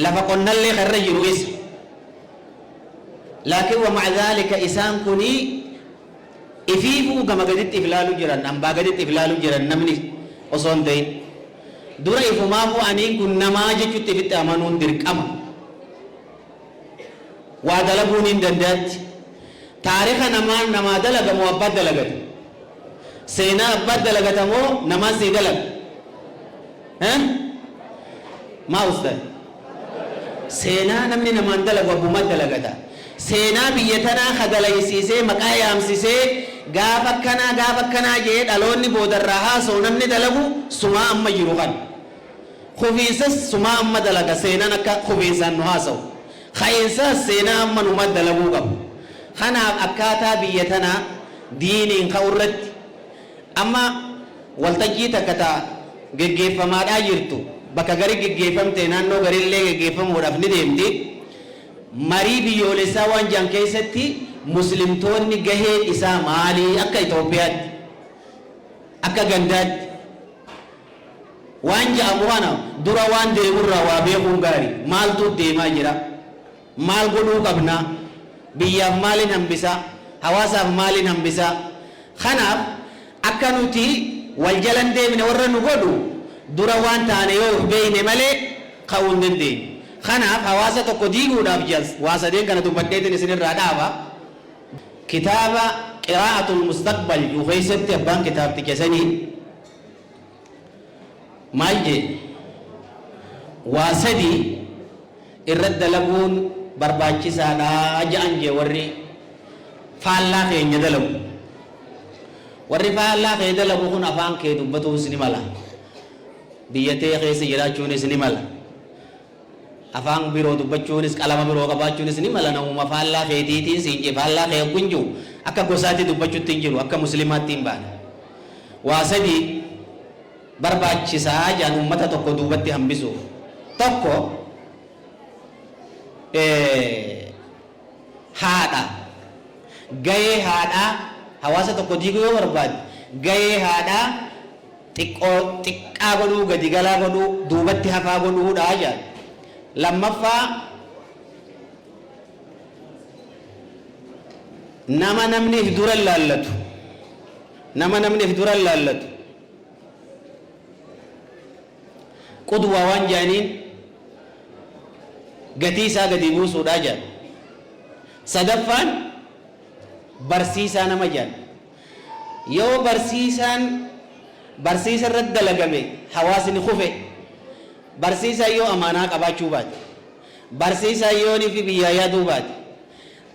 [SPEAKER 7] Lafa qonnallee ka irra jiru isa. Laakiin wa ma'a dhaalika isaan kuni ifiifuu gama gaditti if laalu jiran, hambaa gaditti if laalu jiran namni osoo hin ta'in. Dura ifumaafuu aniin kun namaa jechutti ifitti amanuun dirqama. Waa dalaguun hin danda'atti. Taarika namaan namaa dalaga moo abbaat dalagata? Seenaa abbaat dalagata moo namaan sii dalaga? Eh? Maa ustaz? Seenaa namni namaan dalagu abbumaat dalagata. Seenaa biyya tanaa ka dalaysiisee maqaa yaamsisee gaafa akkanaa gaafa akkanaa je'ee dhaloonni boodarraa haasa'u namni dalagu sumaa amma jiru kana. Kufiinsas sumaa amma dalaga seenaan akka kufiinsaan nu haasawu. Ka'iinsaas seenaa amma numa dalaguu qabu. Kanaaf akkaataa biyya tanaa diiniin ka'urratti amma waltajjii takka ta geggeeffamaadhaa jirtu bakka gari geggeeffamte naannoo garillee geggeeffamuudhaaf ni deemti. Marii biyyoolessaa waan jedhan keessatti muslimtoonni gaheen isaa maalii akka Itoophiyaatti akka gandaatti Waan ja'amu kana dura waan deemurraa waa beekuun gaari. Maaltu deemaa jira? Maal godhuu qabna? Biyyaaf maalin hambisa? Hawaasaaf maalin hambisa? Kanaaf akka nuti wal jala hin deemne warra nu godhu dura waan taane yoo of beekne malee ka'uu hin dandeenyu. Kanaaf hawaasa tokko diiguudhaaf waa sadeen kana dubbadheetin isinirraa dhaaba. Kitaaba Qiraa'atul Mustaqbal jedhu keessatti abbaan kitaabticha sanii Maal jee? Waa sadi irratti dalaguun barbaachisaadha ja'an jee warri faallaa keenya dalagu. Warri faallaa kee dalagu kun afaan kee dubbatuus ni mala. Biyya tee keessa jiraachuunis ni mala. Afaan biroo dubbachuunis qalama biroo qabaachuunis ni mala namuma faallaa keetiitiin siin jee faallaa kee hoggun jiru akka gosaatti dubbachutti hin jiru akka muslimaatti hin baane. Waa sadi barbaachisaa jedhan ummata tokko duubatti hambisuuf. Tokko haadha. Gahee haadhaa hawaasa tokko diiguu yoo barbaadde gahee haadhaa xiqqoo xiqqaa godhuu gadi galaa godhuu duubatti hafaa godhuudha jedhan. Lammaffaa nama namni if dura laallatu nama namni if dura laallatu qudwaa waan jedhaniin gatii isaa gadi buusuudha jedhan. Sadaffaan barsiisaa nama jedhan. Yoo barsiisaan barsiisa irratti dalagame hawaasni kufe. Barsiisaan yoo amaanaa qabaachuu baate, barsiisaan yoo fi biyyaa yaaduu baate,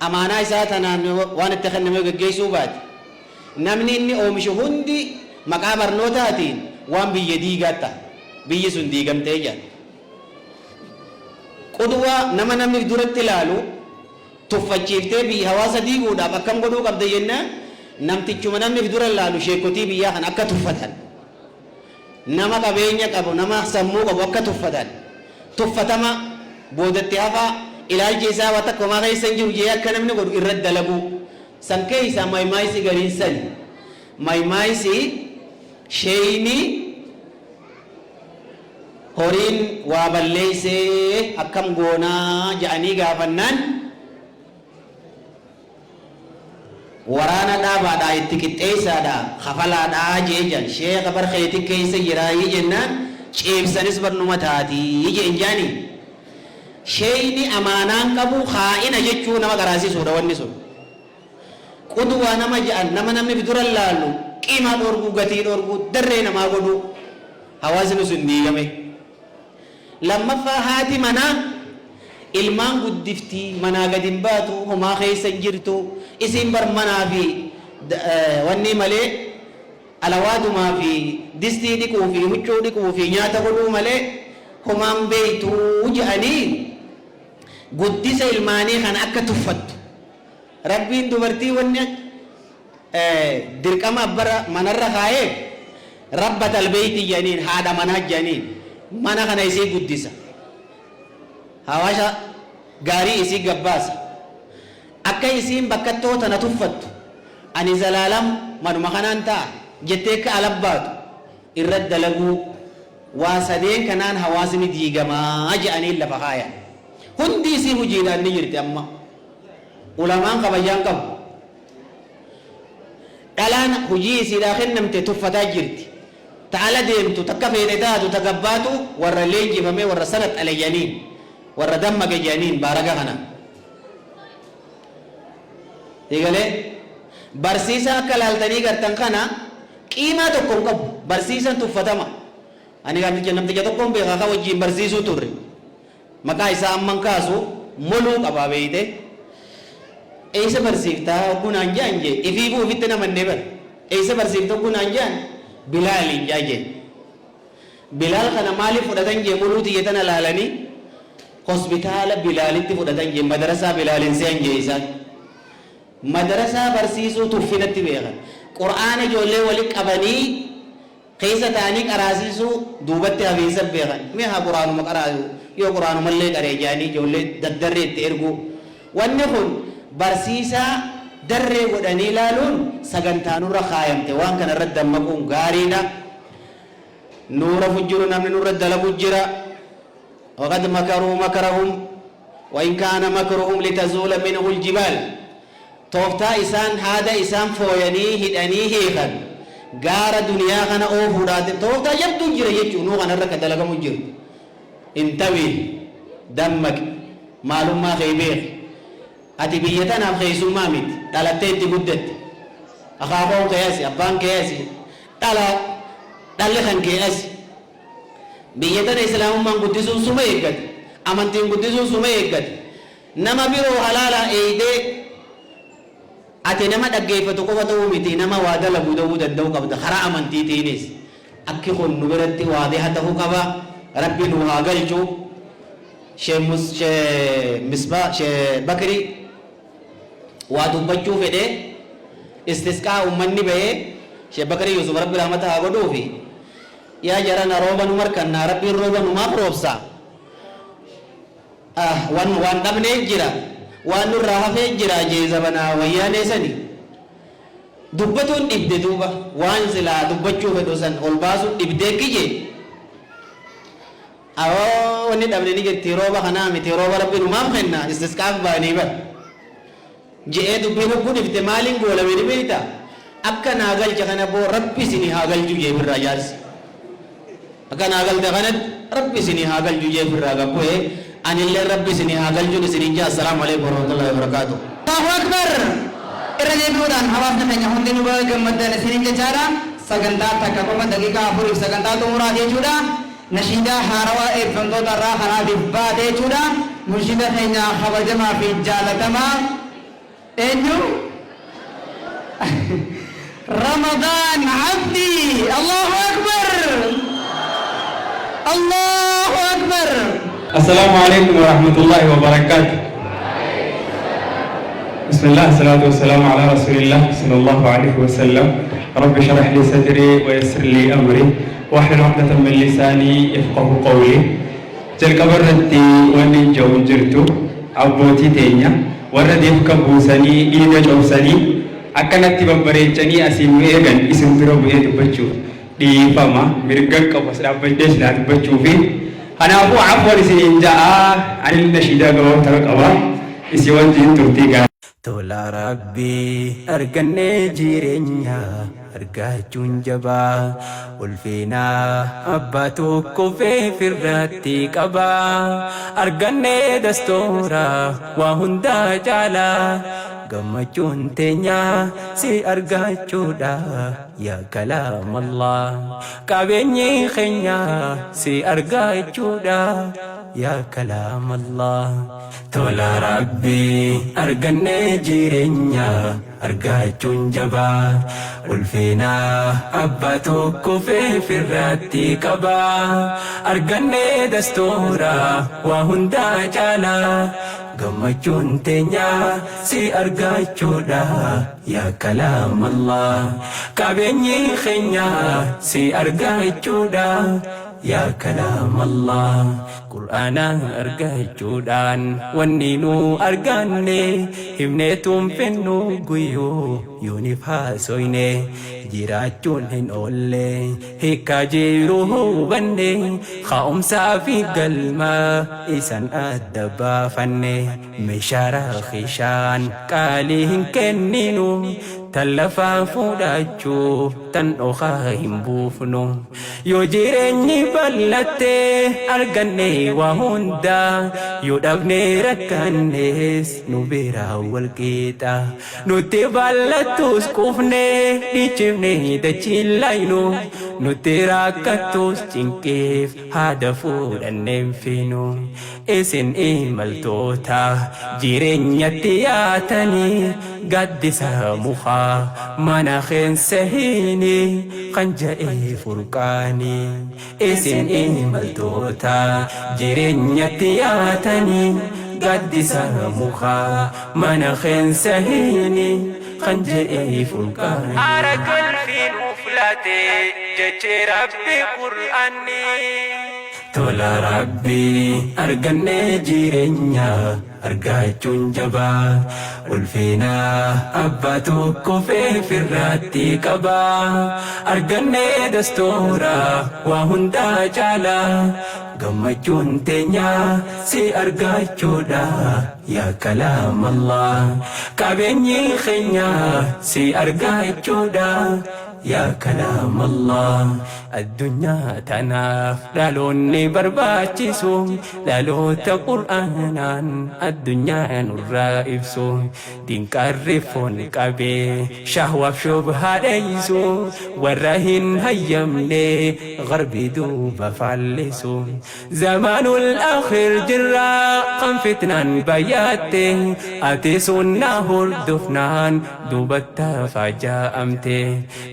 [SPEAKER 7] amaanaa isaa tanaan waan itti kenname geggeessuu baate, namni inni oomishu hundi maqaa barnootaatiin waan biyya diigaa ta'a. Biyyi sun diigamtee jedhan. Qudwaa nama namni duratti ilaalu tuffachiiftee biyya hawaasa diiguudhaaf akkam godhuu qabda jennaan Namtichuma namni if dura laalu sheekotii biyyaa kana akka tuffatan. Nama qabeenya qabu, nama sammuu qabu akka tuffatan. Tuffatama boodatti hafaa ilaalchi isaa waa takka homaa keessa hin jiru jee akka namni godhu irratti dalaguu. San keessa maymaayisi gariin sani. Maymaayisi sheeyni horiin waa balleeysee akkam goonaa ja'anii gaafannaan waraana dhaabaadhaa itti qixxeeysaadhaa kafalaadhaa jee jan sheekha bar keeti keeysa jiraayii jennaan ceebsanis bar numa taatii jeen jaanii sheeyni amaanaan qabu khaa'ina jechuu nama qaraasisuudha wanni sun. Qudwaa nama ja'an, nama namni if dura laalu, qiimaa dhoorguu, gatii dhoorguu, darree namaa godhuu. Hawaasni sun diigame. Lammaffaa haati manaa ilmaan guddifti, manaa gad hin baatu, homaa keessa hin jirtu, isiin bar manaa fi wannii malee alawaadumaa fi distii dhiquu fi huccuu dhiquu fi nyaata godhuu malee homaa hin beeytu ja'anii guddisa ilmaanii kana akka tuffattu. Rabbiin dubartii wanni dirqama abbara manarra kaayeef rabbatal beeyti jedhaniin, haadha manaa jedhaniin. Mana kana isii guddisa, hawaasa gaarii isii gabbaasa. Akka isiin bakkattoo tana tuffattu, ani zalaalam manuma kanaan ta'a jettee akka ala baatu irra dalaguu. Waa sadeen kanaan hawaasni diigamaa jedhaniin lafa kaayan. Hundi isii hujiidhaan ni jirti. Amma ulamaan kabajaan qabu. Dhalaan hujii isiidhaa kennamte tuffataa jirti. Ta ala deemtu, takka feete taatu, ta gabbaatu warra leenjifamee, warra salaxale jedhaniin, warra dammaqe jedhaniin baaraga kana. Eegalee barsiisaa akka laaltanii gartan kana qiimaa tokko hin qabu. Barsiisaan tuffatama. Ani namticha tokkoon beekaa ka wajjiin barsiisuu turre. Maqaa isaa amman kaasu moluu qabaa beeyte. Eessa barsiiftaa hogguu naan je'an jee ifiifuu ofitti namannee bar. Eessa barsiifta hogguu naan je'an Bilaaliin jaa jee. Bilaal kana maaliif fudhatan jee moluu tiyya tana laalanii hospitaala Bilaalitti fudhatan jee, madarasaa Bilaalin se'an jee isaan. Madarasaa barsiisuu tuffinatti beekan. Qur'aana ijoollee wali qabanii keessa ta'anii qaraasisuu duubatti hafiinsa beekan. Mee haa qur'aanuma qaraayu, yoo qur'aanumallee qaree jedhanii ijoollee daddarree itti erguu. Wanni kun barsiisaa darree godhanii ilaaluun sagantaa nurra kaayamte. Waan kana irratti dammaquun gaariidha. Nuura fujjiru namni nurra dalagu jira. Waqad makaruu makarahum wa in kaana makruhum litazuula minhul jibaal. Tooftaa isaan haada isaan fooyanii hidhanii hiikan gaara duniyaa kana oofuudhaati tooftaa jabduu jira jechuu nuu kanarra ka dalagamu jiru. Intabih, dammaqi, maalummaa kee beeki. Ati biyya tanaaf keessummaa miti, dhalattee itti guddatte. Akaakoon kee asi, abbaan kee asi, dhala dhalli kan kee asi. Biyya tana islaamummaan guddisuun suma eeggate, amantiin guddisuun suma eeggate. Nama biroo halaalaa eeydee ati nama dhaggeeffatu qofa ta'uu miti, nama waa dalagu ta'uu danda'uu qabda karaa amantiitiinis. Akki kun nu biratti waadiha ta'uu qaba. Rabbi nu haa galchu. Shee Mus Shee Misbaa Shee Bakri waa dubbachuu fedhe. Istisqaa ummanni bahee Shee Bakri Yusuf Rabbi rahmata haa godhuufi. Yaa jarana, rooba nu markannaa, Rabbiin rooba numaaf roobsa. Ah, wan waan dhabnee jira, waan nurraa hafee jira jee zabanaa wayyaanee sani dubbatuun dhibde. Duuba waan silaa dubbachuu fedhu san ol baasuun dhibdee kije. Awoo, wanni dhabne ni jirti, rooba kanaa miti, rooba Rabbi numaaf kenna, istisqaaf baanii bar je'ee dubbiin hogguu dhifte maaliin goolame ni beeyta? Akka naa galche kana boo Rabbi isinii haa galchu jee birraa jaarsi. Akka naa galte kanatti Rabbi isinii haa galchu jee birraa gabbu'e. Anillee Rabbi isinii haa galchuun isiniin jee. Assalaamu alaikum warahmatullahi wabarakaatuh.
[SPEAKER 5] Allahu Akbar! Irra deebi'uudhaan hawaasni keenya hundinuu baga gammaddan isiniin jechaadha. Sagantaa takka qofa, daqiiqaa 4f sagantaa xumuraati jechuudha. Nashiidaa haarawaa eebbifamtoota irraa kanaatiif baate jechuudha. Munshida keenya kabajamaa fi jaalatamaa eenyu? Ramadaan Abdi! Allahu Akbar! Allahu Akbar!
[SPEAKER 8] Assalamu alaikum warahmatullahi wabarakatuh. بسم الله الصلاة والسلام على رسول الله صلى الله عليه وسلم. رب اشرح لي صدري ويسر لي أمري واحلل عقدة من لساني يفقه قولي. Jalqaba irratti wanni jedhu jirtu, abbootii teenya warra deefka buusanii, dhiiga cobsanii, akkanatti babbareechanii asiin nu eegan, isin dura bu'ee dubbachuuf dhiifama mirga qabu as dhaabbadhee silaa dubbachuu fi kanaafuu afwan isiniin ja'a. Ani nashiidaa gabaabaa qaba, isin wajjin turtii gaarii.
[SPEAKER 9] Tola Rabbii argannee jireenya argachuun jabaa, ulfinaa abbaa tokko feefirratti qabaa. Argannee dastoora waa hundaa caalaa, gammachuun teenya si argachuudha yaa kalaam Allah. Qabeenyi keenya si argachuudha yaa kalaam Allah. Tola Rabbii argannee jireenya argachuun jabaa, ulfinaa abbaa tokko feefirratti qabaa. Argannee dastoora waa hundaa caalaa, gammachuun teenya si argachuudha yaa kalaam Allah. Qabeenyi keenya si argachuudha yaa kalaam Allah. Qur'aana argachuudhaan wanni nu arganne himneetuun fennu, guyyuu yoonif haasoyne jiraachuun hin oolle. Hiikkaa jiru hubanne, ka'umsaa fi galma isan adda baafanne. Meeshaa raakishaan qaalii hin kenninu, tan lafaa fudhachuu tan dhokaa hin buufnu. Yoo jireenyi bal'atte arganne waa hunda, yoo dhabne rakkannes nu biraa wal qixa. Nutti bal'attus quufne dhichifne dachiin laynu, nutti rakkattus cinqiif haada fuudhanneen finu. Isin imaltoota jireenyatti yaatanii, gaddisa mukaa mana keessa hini kan ja'e furqaanii. Isin imaltoota jireenyatti yaatanii, gaddisa mukaa mana keessa hini kan ja'e furqaanii. Aara galfiin uflate jechi Rabbi Qur'aanni. Tola Rabbii argannee jireenya argachuun jabaa, ulfinaa abbaa tokko feefirratti qabaa. Argannee dastoora waa hundaa caalaa, gammachuun teenya si argachuudha yaa kalaam Allah. Qabeenyi keenya si argachuudha yaa kalaam Allah. Addunyaa tanaaf dhaloonni barbaachisu dhaloota Qur'aanaan addunyaa nurraa ibsu. Dinqarri foon qabee shahwaaf shubhaa dheeysu, warra hin hayyamne garbi duuba faallisu. Zamaanul akhir jirra kan fitnaan bayyaatte, ati sunnaa hordofnaan duubatta fajaa'amte.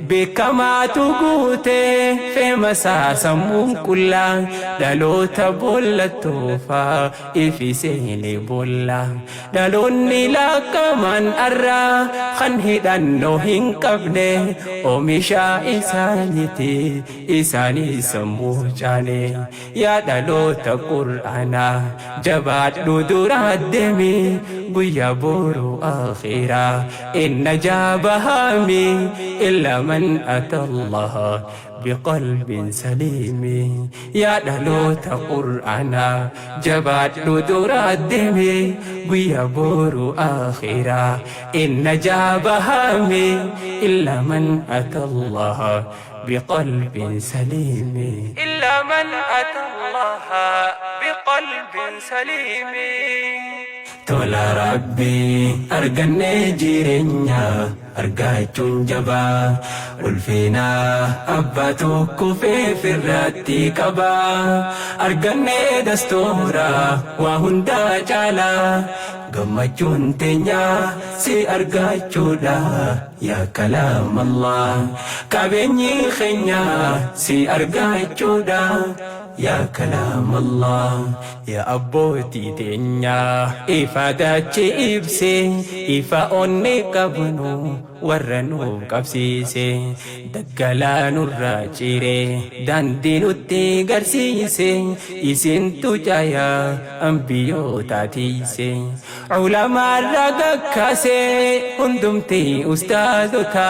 [SPEAKER 9] Beekamaatu guute feemasaa sammuun qullaa, dhaloota boollattoofaa ifi seene boolla. Dhaloonni lakkaman arraa kan hidhannoo hin qabne, oomisha isaaniiti isaanii sammuu caane. Yaa dhaloota Qur'aanaa jabaadhu, dura deemi, guyyaa boru akhiraa inna jaabahami illa man ata Allah بقلب سليم. Yaa dhaloota Qur'aanaa jabaadhu, dura deemi, guyyaa boru akhiraa inna jaabahami illa man ata Allah بقلب سليم، إلا من أتى الله بقلب سليم. Tola Rabbii argannee jireenya argachuun jabaa, ulfinaa abbaa tokko feefirratti qabaa. Argannee dastoora waa hundaa caalaa, Gammachuun teenya si argachuudha yaa kalaam Allah. Qabeenyi keenya si argachuudha yaa kalaam Allah. Yaa abbootii teenya ifa dachee ibse, ifa onnee qabnu warra nuuf qabsiise, daggalaa nurraa cire, daandii nutti garsiise, isintu caayaa ambiyyoota tiise. Ulamaarraa gakkaase hundumti ustaazota,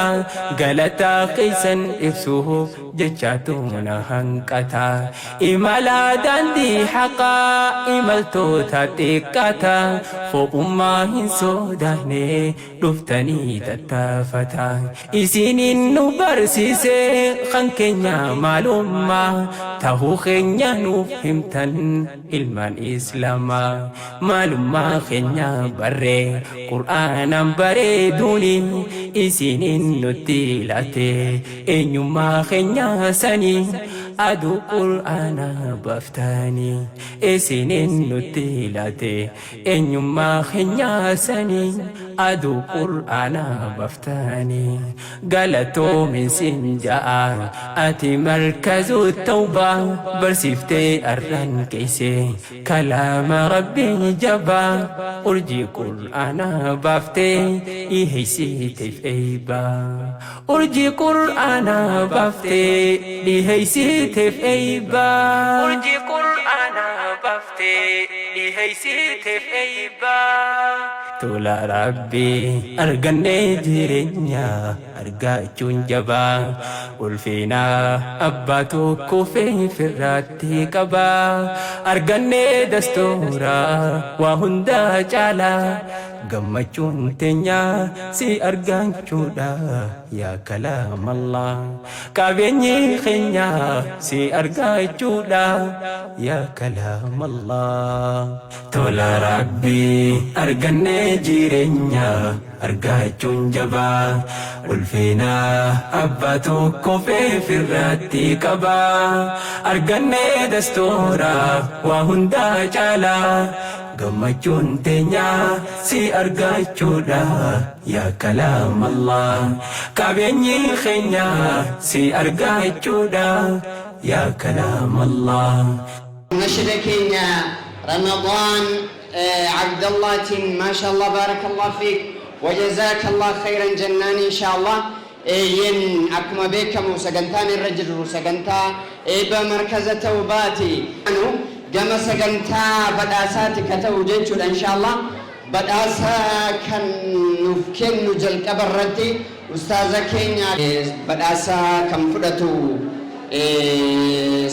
[SPEAKER 9] galata keessan ibsuuf jechaatu na hanqata. Imala daandii haqaa imaltoota xiqqaata, fo'ummaa hin sodaanne dhuftanii tattaafata. Isiniin nu barsiise kan keenya maalummaa tahuu keenya nuuf himtan ilmaan Islaamaa. Maalummaa keenya barree Qur'aanaan bareeduuni isiniin nutti laate eenyummaa keenya sanii aduu Qur'aana baaftanii isiniin nutti laate eenyummaa keenya sanii aduu Qur'aana baaftanii. Galatoomin sin ja'a ati markazu tawbaa barsiiftee arran keeyse kalaama Rabbii jabaa, urjii Qur'aana baaftee dhiheessiteef eeybaa, urjii Qur'aana baaftee dhiheessiteef eeybaa, urjii Qur'aana baaftee dhiheessiteef eeybaa. Tola Rabbii argannee jireenya argachuun jabaa, ulfina abbaa tokko firraatti qabaa, argannee dastuura waa hundaa caalaa, gammachuun teenya si argachuudha yaa kalaam Allah. Qabeenyi keenya si argachuudha yaa kalaam Allah. Tola Rabbii argannee jireenya argachuun jabaa, ulfina abbaa tokko firraatti qabaa, argannee dastuura waa hundaa caalaa, gammachuun teenya si argachuudha yaa kalaam Allah. Qabeenyi keenya si argachuudha yaa kalaam Allah.
[SPEAKER 3] Nashida keenya Ramadan Abdallatiin, maasha Allah, baarakallah fiik wa jazaakallah khayran jennaan insha Allah. Eeyyen, akkuma beekamu sagantaan irra jirru sagantaa eebba markaza tawbaati. Gama sagantaa badhaasaati ka ta'u jechuudha insha Allah. Badhaasa kan nuuf kennu jalqaba irratti ustaaza keenya. Badhaasa kan fudhatu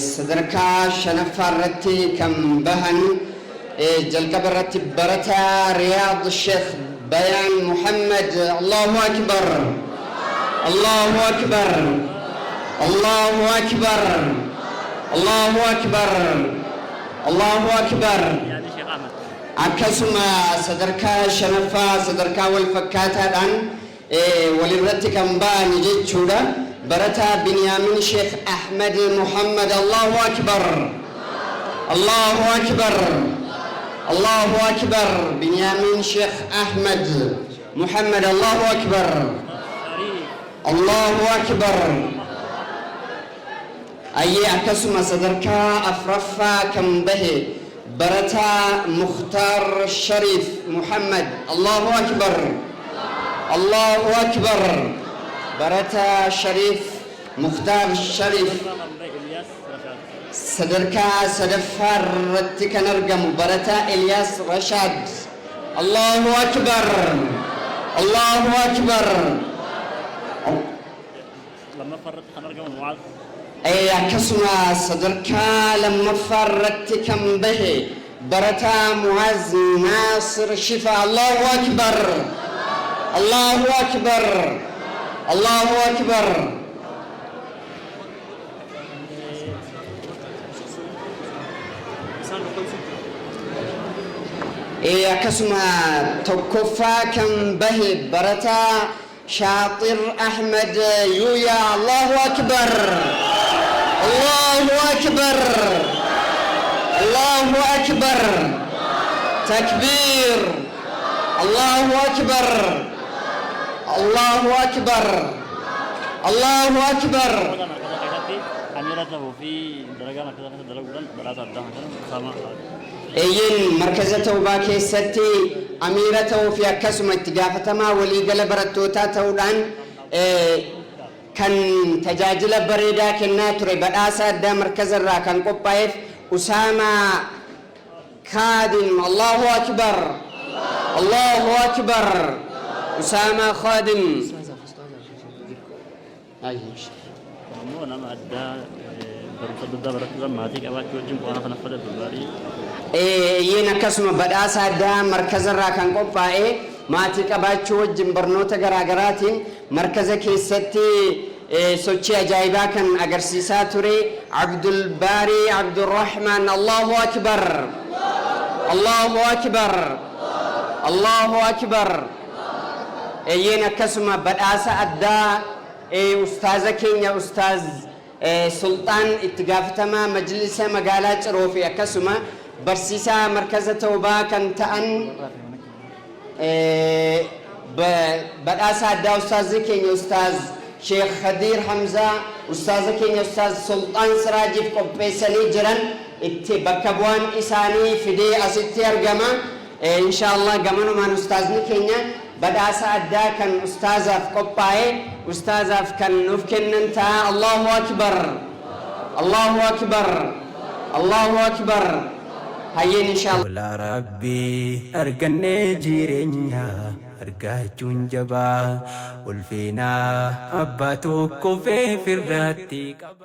[SPEAKER 3] sadarkaa shanaffaa irratti kan bahan jalqaba irratti barataa Riyaad Sheekh Bayaan Muhammad. Allahu akbar, Allahu akbar, Allahu akbar, Allahu akbar, Allahu akbar. Akkasuma sadarkaa shanaffaa sadarkaa wal fakkaataadhaan walirratti kan ba'an jechuudha, barataa Biniyaamin Sheekh Ahmed Muhammad. Allahu akbar, Allahu akbar, Allahu akbar. Biniyaamin Sheekh Ahmed Muhammad. Allahu akbar, Allahu akbar. Ayyee, akkasuma sadarkaa afraffaa kan bahe barataa Mukhtaar Shariif Muhammad. Allahu akbar, Allahu akbar. Barataa Shariif Mukhtaar Shariif. Sadarkaa sadaffaa irratti kan argamu barataa Eliyaas Rashaad. Allahu akbar, Allahu akbar.
[SPEAKER 10] Lammaffaa irratti kan argamu Mucaaz.
[SPEAKER 3] Akkasuma sadarkaa lammaffaa irratti kan bahe barataa Mu'aaz Naasir Shifa. Allahu akbar, Allahu akbar, Allahu akbar.
[SPEAKER 10] Isaan dhoksuu jira.
[SPEAKER 3] Akkasuma tokkoffaa kan bahe barataa Shaaxir Ahmed Yuuyaa. Allahu akbar, Allahu akbar, Allahu akbar. Takbiir. Allahu Akbar! Allahu Akbar! Allahu Akbar!
[SPEAKER 10] Markaza keessatti amiira ta'uu fi dalagaa markaza keessa dalaguudhaan badhaasa addaa kan Usaamaa
[SPEAKER 3] Eeyyeen, markaza Tawbaa keessatti amiira ta'uu fi akkasuma itti gaafatamaa waliigala barattootaa ta'uudhaan kan tajaajila bareedaa kennaa ture badhaasa addaa markaza irraa kan qophaa'eef Usaamaa Kaadim. Allahu Akbar! Allahu Akbar! Usaamaa Kaadim.
[SPEAKER 10] Ammoo nama addaa barumsa adda addaa barachuudhaan maatii qabaachuu wajjin quraana kana uffata Abdulbaarii.
[SPEAKER 3] Eeyyeen, akkasuma badhaasa addaa markaza irraa kan qophaa'e maatii qabaachuu wajjin barnoota garaagaraatiin markaza keessatti sochii ajaa'ibaa kan agarsiisaa ture Abdulbaarii Abdurrahmaan. Allahu Akbar! Allahu Akbar! Allahu Akbar! Eeyyeen, akkasuma badhaasa addaa ustaaza keenya Ustaaz Sulxaan, itti gaafatamaa majlisa magaalaa Ciroo fi akkasuma barsiisaa markaza Tawbaa kan ta'an, badhaasa addaa ustaazni keenya Ustaaz Sheekh Khadiir Hamzaa ustaaza keenya Ustaaz Sulxaan Siraajiif qopheessanii jiran itti bakka bu'aan isaanii fidee asitti argama. Insha Allah gamanumaan ustaazni keenya badhaasa addaa kan ustaazaaf qophaa'e ustaazaaf kan nuuf kennan ta'a. Allahu Akbar! Allahu Akbar! Allahu Akbar! Hayyeen, insha Allah.
[SPEAKER 9] Tola Rabbii argannee jireenya argachuun jabaa, ulfinaa abbaa tokko feefirratti qaba.